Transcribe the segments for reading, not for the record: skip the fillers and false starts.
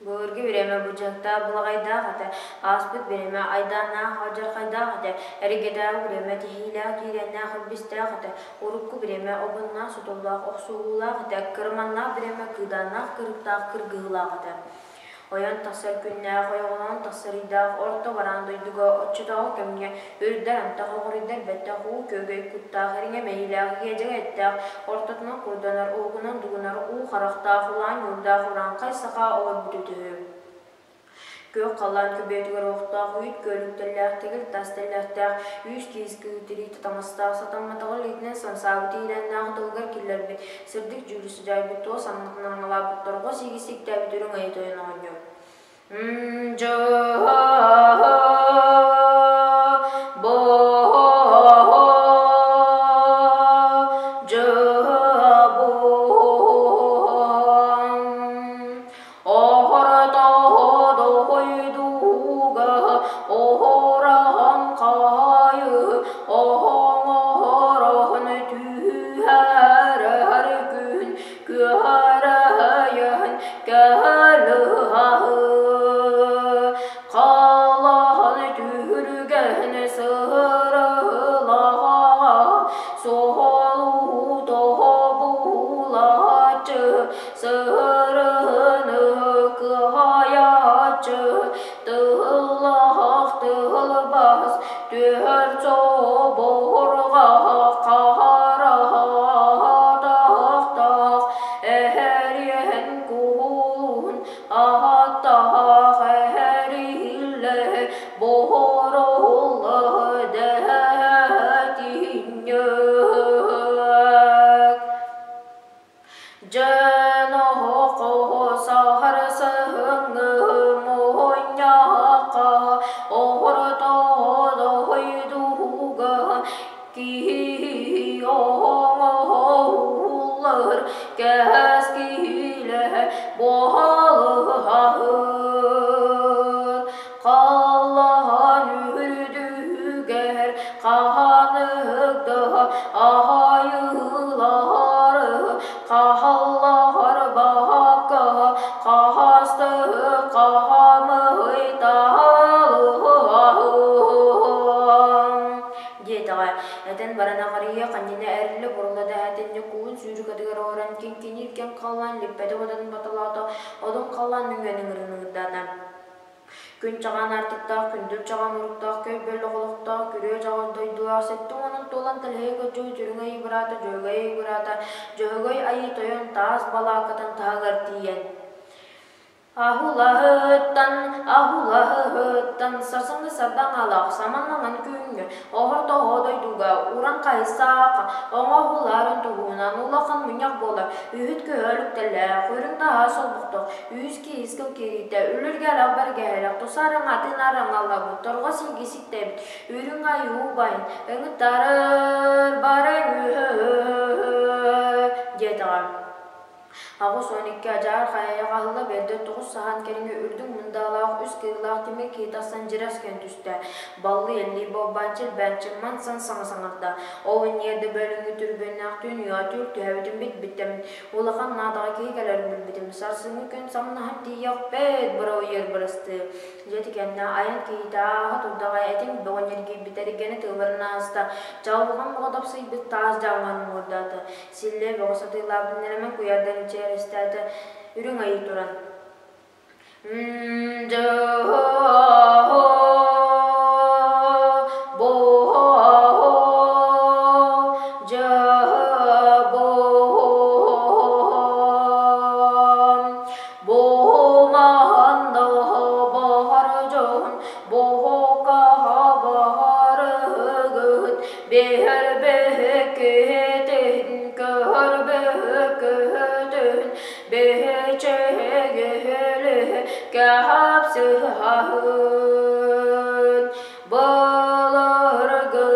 Былыргы бириэмэ быдьыктаах былаҕайдаах этэ, ааспыт бириэмэ айдааннаах алдьархайдаах этэ, эргэтээҕи бириэмэ тиһиилээх киирэннээх илбистээх этэ, урукку бириэмэ обуннаах сутуллаах охсуһуулаах этэ, кырыманнаах бириэмэ кыыдааннаах кырыктаах кыргыһыылаах этэ. Ойон тахсар күннээх, ойоҕолоон тахсар ыйдаах орто бараан дойдуга оччотооҕу кэмҥэ үрдэр антах оҕуруйдар бэттэх уу күөгэй куттаах ириҥэ мэйиилээх иэдьэгэй эттээх ортотунан курданар уһугунан дугунар уу харахтаах улаан ньуурдаах урааҥхай саха олорбут үтүһү. Күөх халлаан күбүөтүгэр олохтоох үүт күөлүктэллээх тэгил тас тэллэхтээх үүс киис кыы тириитэ таҥастаах сатамматаҕы илиитинэн самсаабыт иилэннээх тылыгар киллэрбит сырдык дьүүлү сыдьаайбыт туос аннытынан аҥалаабыт торҕо сииги сииктээбит үрүҥ айыы тойон оҕонньор Күһэрэйэн кэлыһаһы, Халаһан түһүргэн сырылаҕа, Суолу тоһобулааччы, Сырыны кыһайааччы, Тыллаах тылбас түһэр соборҕа хараатахтаах эһэриэн кулун ааттаах эһэриллэ боһоролла дэһэтинньэк Дьэн оһоҕоһо саһарсыһыҥҥы муһунньахха оһордоодойдуга киһи оҥоһуллар кэскилэ буолуһаһыр Халлаан үрдүгэр хаһаныгда аһайыылаһары хаһаллаһар баһакка хаһасты хаһамыйтаалыһаһым диэтэҕэ этэн баран аҕарыйа ханньына эриллэ бурулла дэһээтин Ньукуун сүүрүкэтигэр олорон киҥкиниир кэм халлаан липпэтэ уотун баталаата одун халлаан нөҥүөн ыҥырын ыҥырдаата Күн чаҕаан аартыктаах, күндүл чаҕаан уруктаах, көй бөлөх олохтоох, күрүө дьаҕыл дойдулаах, сэттэ уонун туолан тэлэһийэ көрдьүгүт Үрүҥ Айыы быраата Дьөһөгөй Айыы быраата Дьөһөгөй Айыы Тойон таас балааккатын таһыгар тиийэн Аһулаһыттан, аһулаһыттан, сарсыҥҥы сардаҥалаах саман маҥан күҥҥэ, оһор-тоһо дойдуга уран хайысаахха, оҥоһуларын туһунан улахан мунньах буолар, үһүт көһөлүктэлээх, үрүҥ таһаа солбуктаах, Үс киһи кыл киириитэ, үлүргэлээх бэргэһэлээх, туса араҥатын араҥалабыт, торҕо силги сиктэбит, үрүҥ айыы убайын, ыҥыттарар баран үһү диэтэҕэ. 82 адьаар хайайах аһылла биэрдэ тоҕус саһаан кэриҥэ үрдүк мындаалаах үс кыыллаах тимир киһи тахсан дьирэс гэн түстэ. Баллы элли болбаанчы элбээнчи ман-сан саҥа саҥарда. Ол иннигэр да бөлүҥҥү түргэннээх түүн уйаҕа түүл түһэбитин бит-биттэммит Улахан наадаҕа киһи кэлэрин билбитим. Сарсыҥҥы күн самнаһан тиийиэхпит, быраҕыйар бырастыы. Дьэ ити кэннэ айан киһитэ ааһа турдаҕа этиҥ бөҕө ньиргийбит эргэни тыыларын ааста, чаҕылҕан бөҕө дапсыйбыт таас дьаамҥа муҥурдаата. Силлиэ бөҕө сатыылаабыт нэлэмэн куйаардан ичээристээтэ, үрүҥ айыы туран. Бэчэгэһэлэ кэхапсыһаһын былыргы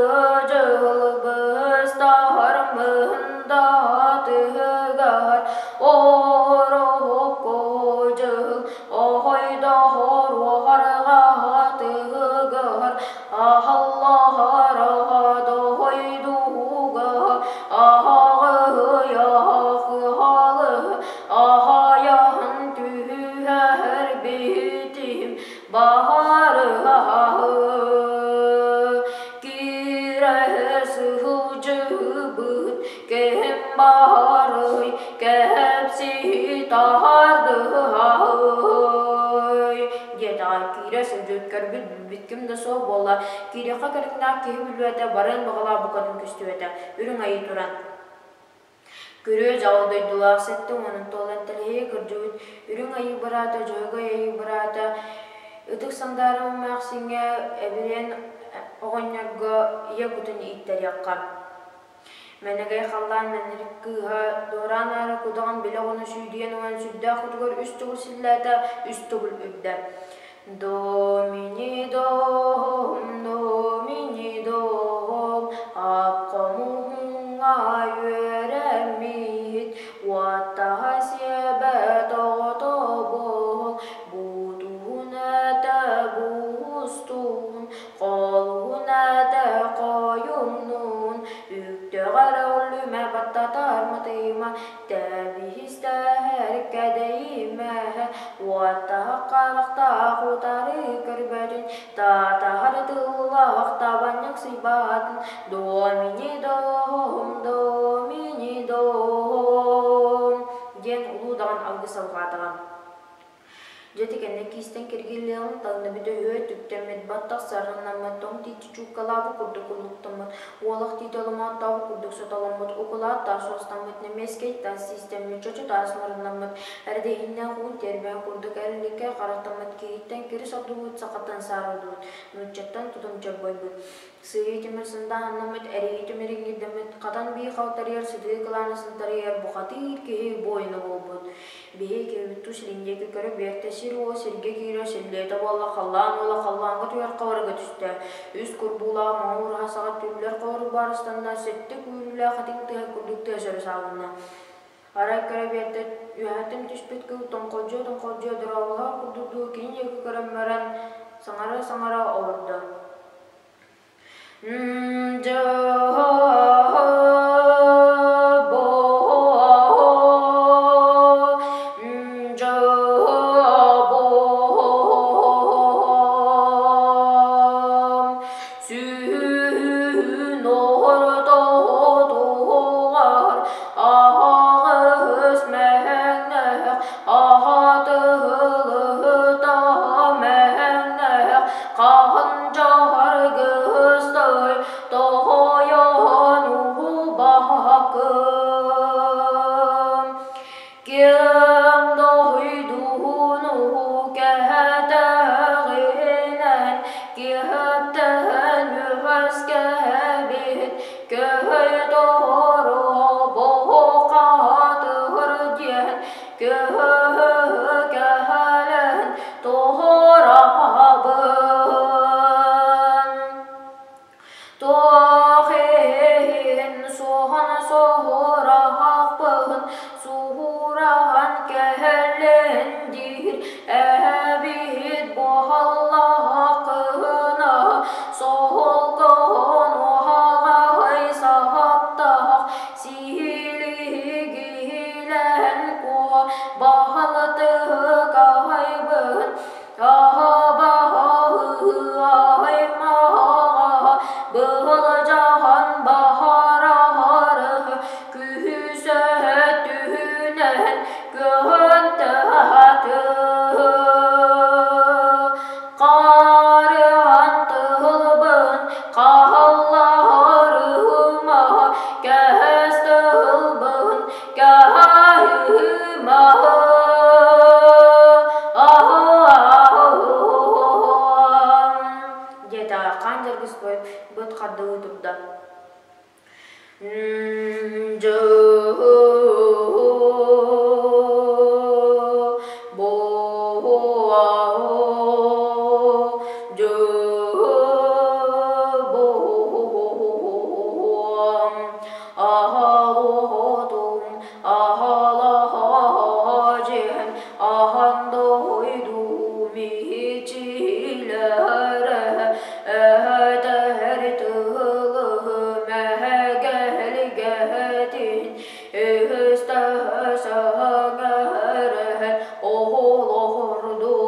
дьыл быстар мындатыгар орокко дьыл оһойдоһор уоһарҕаһатыгар аһаллаһараҕа дохойдууга аһаҕыйахыһалы Аһайаһын түһүһэһэр. Көрбүтүм баҕарыһы киирэ сылдьыбыт кэм баарый кэпсии тардыһай диэтэҕэ киирэ сылдьыбыт көрбүт билбит ким да суох буолла. Киириэххэ кэриҥнээх киһи билбэтэ, барыан баҕалаах букатын көстүбэтэ. Үрүҥ айыы туран Күрүө-дьаҕыл дойдулаах 70-ун туолан тэлэһийэ кырдьыбыт Үрүҥ Айыы быраата Дьөһөгөй Айыы быраата Ытык Сандаарым эмээхсиҥҥэ эбириэн оҕонньорго ийэ кутун ииттэриэххэ. Мэнэгэй халлаан мэнэрик кыыһа Дуораан аара кудаҕын билэ оҕону сүүдүйэн уонна сүрдээх кутугар үс төгүл силлээтэ, үс төгүл үрдэ. Домини дом, домини дом, ап-хомуһуҥҥа үөрэммит, уоттаһа сиэбэт оҕото буол, бутуһун этэ буустун, холуһун этэ хойумнун, үктэҕэр өлүмэ баттатар матыйма, Тэбиһистэһэр кэдэйимэ, уоттаах харахтаах утары көрбөтүн, таатаһар тыллаах табанньык сыйбатын, Домини дом, домини дом диэн улуу даҕан алгыс алҕаатаҕа. Дьэ ити кэннэ киистэн киргиллиэҕин таҥныбыт өһүө түктэммит, баттах сарыннаммыт, тоҥ тиити чууккалаабыт курдук уллуктаммыт, уолах тиити оломоттообут курдук сотоломмут, укулаат таас уостаммыт, нэмиэскэй таас систэммит, чочу таас муруннаммыт, эрэдэһииннээх уун тиэрбэһэ курдук эриликкэй харахтаммыт киһиттэн кирис ордубут, сахаттан саарыллыбыт, нууччаттан тутум чорбойбут. Сыыйа тимир сындааһыннаммыт, эрийи тимир иҥиирдэммит, хатан бии халтарыйар, сытыы кылаана сынтарыйар бухатыыр киһи буойуна буолбут. Биһи киһибит тус илин диэки көрө биэртэ, сир уо сиргэ киирэр, силлиэтэ буолла, халлаан уола халлааҥҥа түһэр хабарыга түстэ. Үс курбуулаах маҥан ураһа саҕа түллэр хабарык баарыстанна, сэттэ күүрүүлээх этиҥ тыаһа курдук тыас өрө саалынна. Арай көрө биэртэ, үөһэттэн түспүт кыыл тоҥхолдьуйа-тоҥхолдьуйа дорооболоһор курдук дуу кини диэки көрөн баран, саҥара-саҥара олордо. Сүн ортотугар аһаҕас мэҥнээх, аһатылыта мэҥнээх, хаһан дьаргыстай тоһойон убакым. Киэҥ дойдуну кэтэҕинэн киэптэн үөскээбит көй торо бохатыр диэн кэлэн туорабын. Туох иһин суоһун суһураахпын суһураан кэлэн диир эбит буоллаххына соһолгон уһаҕай саптах силигилэн куо баһылытыкайбын Быһылдьаһан баһарар күһүсэ түһүнэн көһөн тыһаты Харыан тылбын хаһалларыма кэс тылбын кэһэһима Диэтэҕэ хаан дьаргыс быт хардыы турда. Аһалоотум, аһалаһаадьыһын, аһан дойдум иччилэрэ, эһэтэр тылым эһэгэлгэтин, өстөсөҥөрөн оһолордум.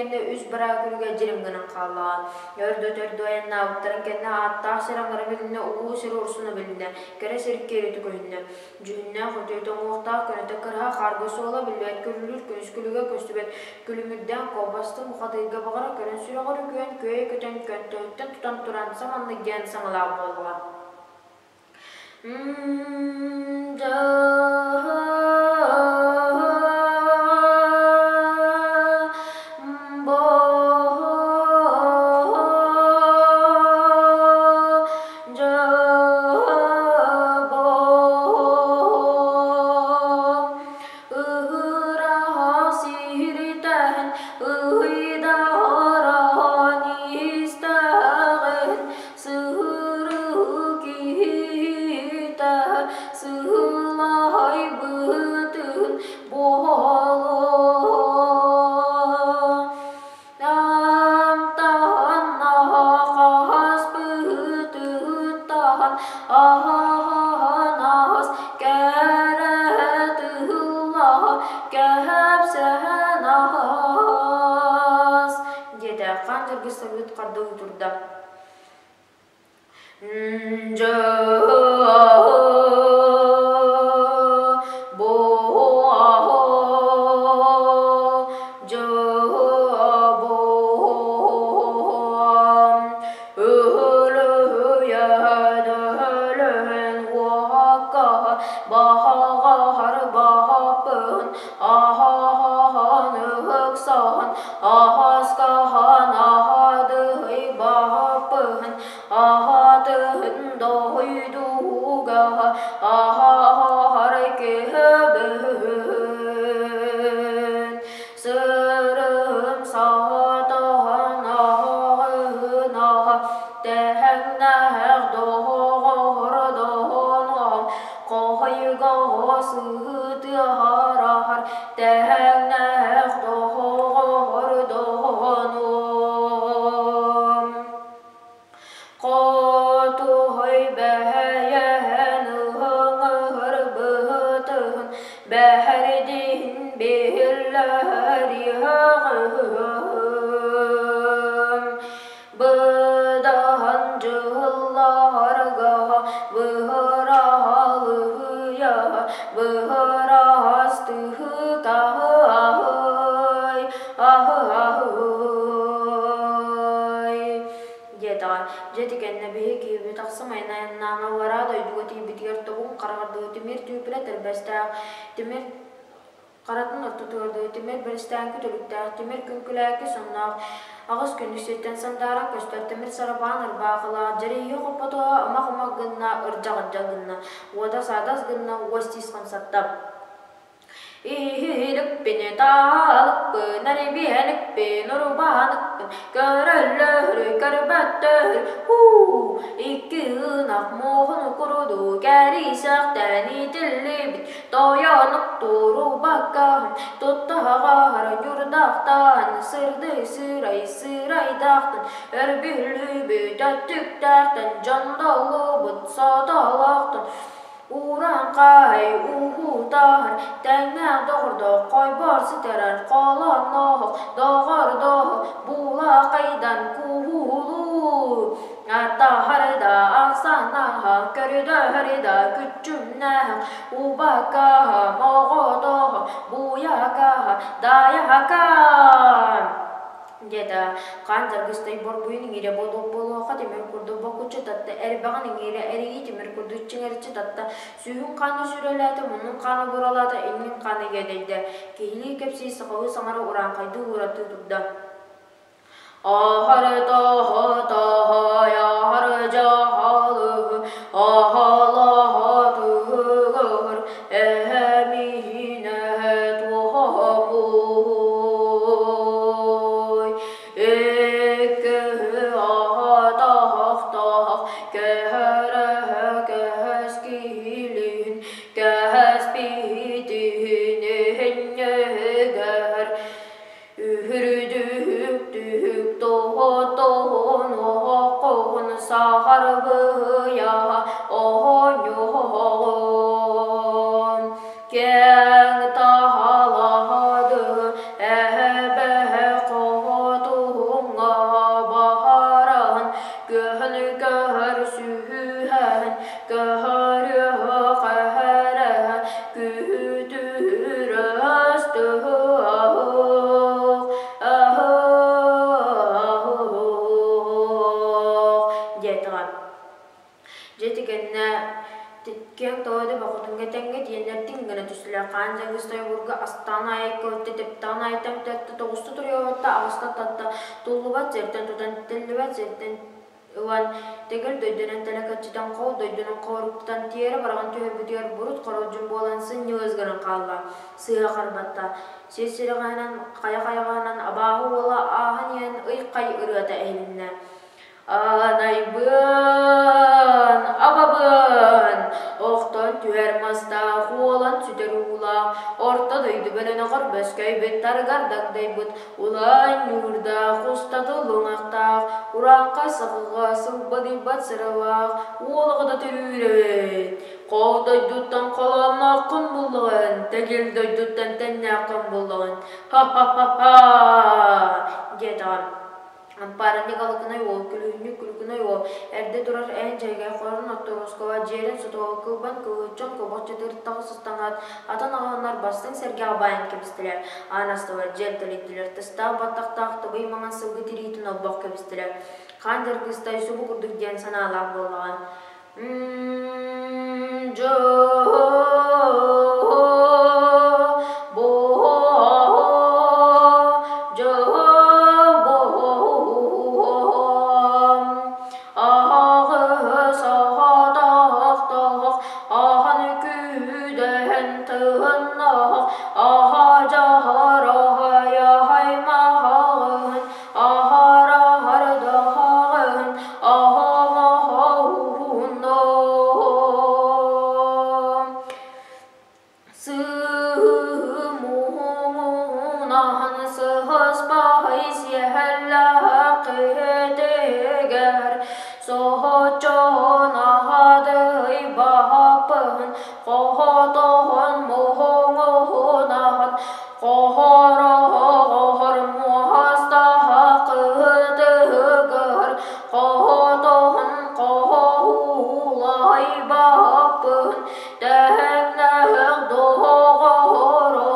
кэннэ үс бараа күлүгэ дьирим гынан хааллаҕа. Өр да өтөр айаннаабыттарын кэннэ ааттаах сир аҥара билиннэ, улуу сир урсуна билиннэ, кэрэ сир киэритэ көһүннэ. Дьүһүннээх үтүөтэ уҥуохтаах көнөтө кыраһа хаарга суола биллибэт күрүлүүр күнүс күлүгэ көстүбэт күлүмүрдээн куобастым бухатыырга баҕара көрөн сүрэҕэр үкүйэн күөйэ көтөн көнтөһүттэн тутан туран саманнык диэн саҥалаах буоллаҕа. Ыһыраһа сиритэһэн ыйдаһараһан истэҕин сыһырыы киһитэ сыһылаһайбытын буолуо. Таһан аһаһанаас кэрэтыһыллаһа кэпсэһэн аһаас диэтэ хаан дьаргыс сабыт хардыы турда. Дьэ Аһатыһын дойдуга аһар киһибин Сырым саатаһан аһына тэһэҥнээх доҕордоһон хоһойго сыһытыаһарар тэһэҥнээх доҕордоһонум Хотуһуй бэһэйэһэн ыһыҥыһыр быһытыһын бэһэрдиһин биһиллэриэҕим Быдаһан дьылларга быһыраалыһыйа быһыраастыһыкаһый аһый диэтэҕэ. Дьэ ити кэннэ биһи киһибит ахсым айаннаан аллараа дойдуга тиийбитигэр тобугун хараҕар дылы тимир түүпүлэ тэрбэстээх, тимир харатын ортотугар дылы тимир бэрэстээҥки түлүктээх, тимир күҥкүлээки сонноох, аҕыс күнүс сиртэн сандааран көстөр тимир сарапаан ырбаахылаах, дьэриһии хоппотуһа ымах-ымах гынна, ырдьах-ырдьах гынна, уода саадас гынна, уос тиис хамсатта. Иһиликпин, таалыкпын, эрибиэликпин, урбааныкпын, көрөллөр, көрбөттөр, һуу, икки ынах муоһун курдук кэрисэхтэн итиллибит тойонук турубакка туттаҕар ньурдахтан сырдык сырай сырайдаахтан өрбүллүбүт өттүктээхтэн дьондоллубут сотолоохтон Урааҥхай уһуутаһар, тэҥнээх доҕордоох хойбор сытарар холонноох доҕордоох булаахайдан куһуулуу Аттаһар да ахсанаһа, көрдөһөр да күччүмнээх убакаһа моҕотоһо буйакаһа дайака диэтэ хаан дьаргыстай борбуйун иҥиирэ буолуох буолуохха тимир курдук бокуччу татта эрбэҕин иҥиирэ эрийии тимир курдук чиҥэриччи татта сүүһүн хаана сүүрэлээтэ муннун хаана буралаата иннин хаана иэдэйдэ киһилии кэпсии сахалыы саҥара урааҥхайдыы уураттыы турда Аһары тоһо тоһойоһор дьаһалыһы аһалаһатыгыр эһэмиһинэ туһамуй Эккөһү аһатаһахтаах кэһэрэһэ кэһэс киһилиин кэһэс биһитиһин эһинньэһигэр Үһүрүдүһүк түһүк тоһо-тоһо. Дьэ итигэннэ киэҥ тоҕо бөҕөтүҥҥэ тэҥҥэ диэннэр тиҥ гына түстүлэр. Хаан дьаҥыстай обургу астаан аайы көттө, тэптэҕин аайы тэмтэртэ, тоҕуста туруйалатта, аҕыста татта, туллубат сиртэн тутан, тэллибэт сиртэн ылан, тэгил дойдунан тэлэкэччитэн, хол дойдунан хоруктан, тиэрэ бараҕын түһэрбитигэр бурут хоролдьун буолан сынньылыс гынан хаалла, сыыһа харбатта. Сир сирэҕэһинэн, хайа-хайаҕаһынан абааһы уола ааһан иһэн ый-хай ырыата иһилиннэ. Анайбын, абабын, охтон түһэр мастаах, уолан сүтэр уулаах, орто дойду бөлөнөҕөр бөскөйбүт, тарыгар дагдайбыт, улаан ньуурдаах, устата луҥахтаах, урааҥхай саҕаҕа сылбадыйбат сыралаах, уол оҕото төрүүр эбит. Хол дойдуттан холооннооххун буллаҕын, тэгил дойдуттан тэннээххин буллаҕын, ха-ха-ха-ха диэтэҕим. Ампаарынньык алыкынай уол, күлүүһүнньүк күлүкүнэй уол, эрдэ турар эн дьэйгэй хорун оттуруускаҕа дьиэрин сотоҕо кылбан кылыһыччан кобох чытыртаҕы сыстаҥаат, атын аҕаланнар бастыҥ сэргэҕэ баайан кэбистилэр, аан астылар, дьиэл тэлэйдилэр, тыстаах баттахтаах тыбый маҥан сылгы тириитин олбох кэбистилэр. Хаан Дьаргыстай субу курдук диэн санаалаах буоллаҕа. Сыһымуһуҥунаһын сыһыспаһый сиэһэллээх киһитигэр соһуччунаһадый баһаппын хоһотоһон муһуҥунаһын хоһороһоҕор муостаһа кыһытыгар хоһотоһун хоһуулайбаппын тэһэҥнэһэх доҕоро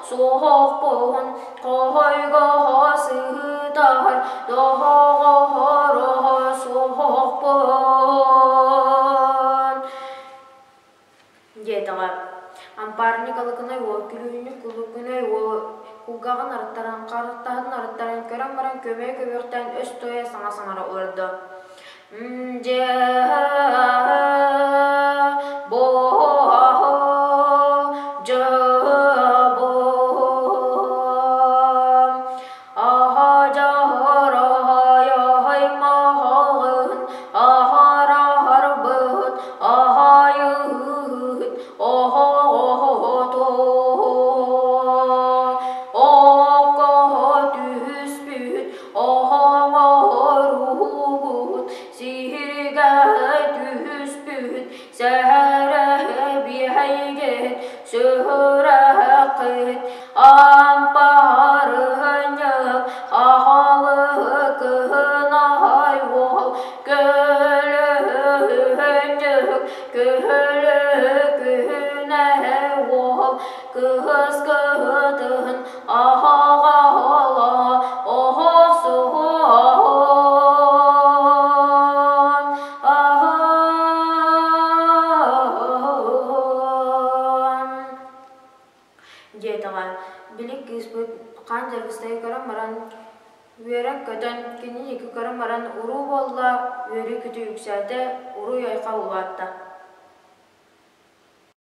суохпун хоһойгоһо сыһытар доҕоро суохпун диэтэҕэ. Ампаарынньык алыкынай уол, күлүүһүнньүк кулукунай уол кулгааҕын арыттаран, харахтаһын арыттаран көрөн баран көмөй көбүөхтээн өс тойо саҥа саҥара олордо. Дьэ, бо, дьэ, бо, Сөһүрэ Ампарыһынньык аһалыкыһынай уол көлөһүнньүк күһүлүкүһүнэ уол кыһыс кыһытын аһаҕаһала оһохсуһуон аһын диэтэҕэ. Били кыыспыт хаан дьаргыстайы көрөн баран, үөрэн-көтөн, кини диэки көрөн баран уруу буолла, үөрүү-көтүү үксээтэ, уруй-айхал улаатта.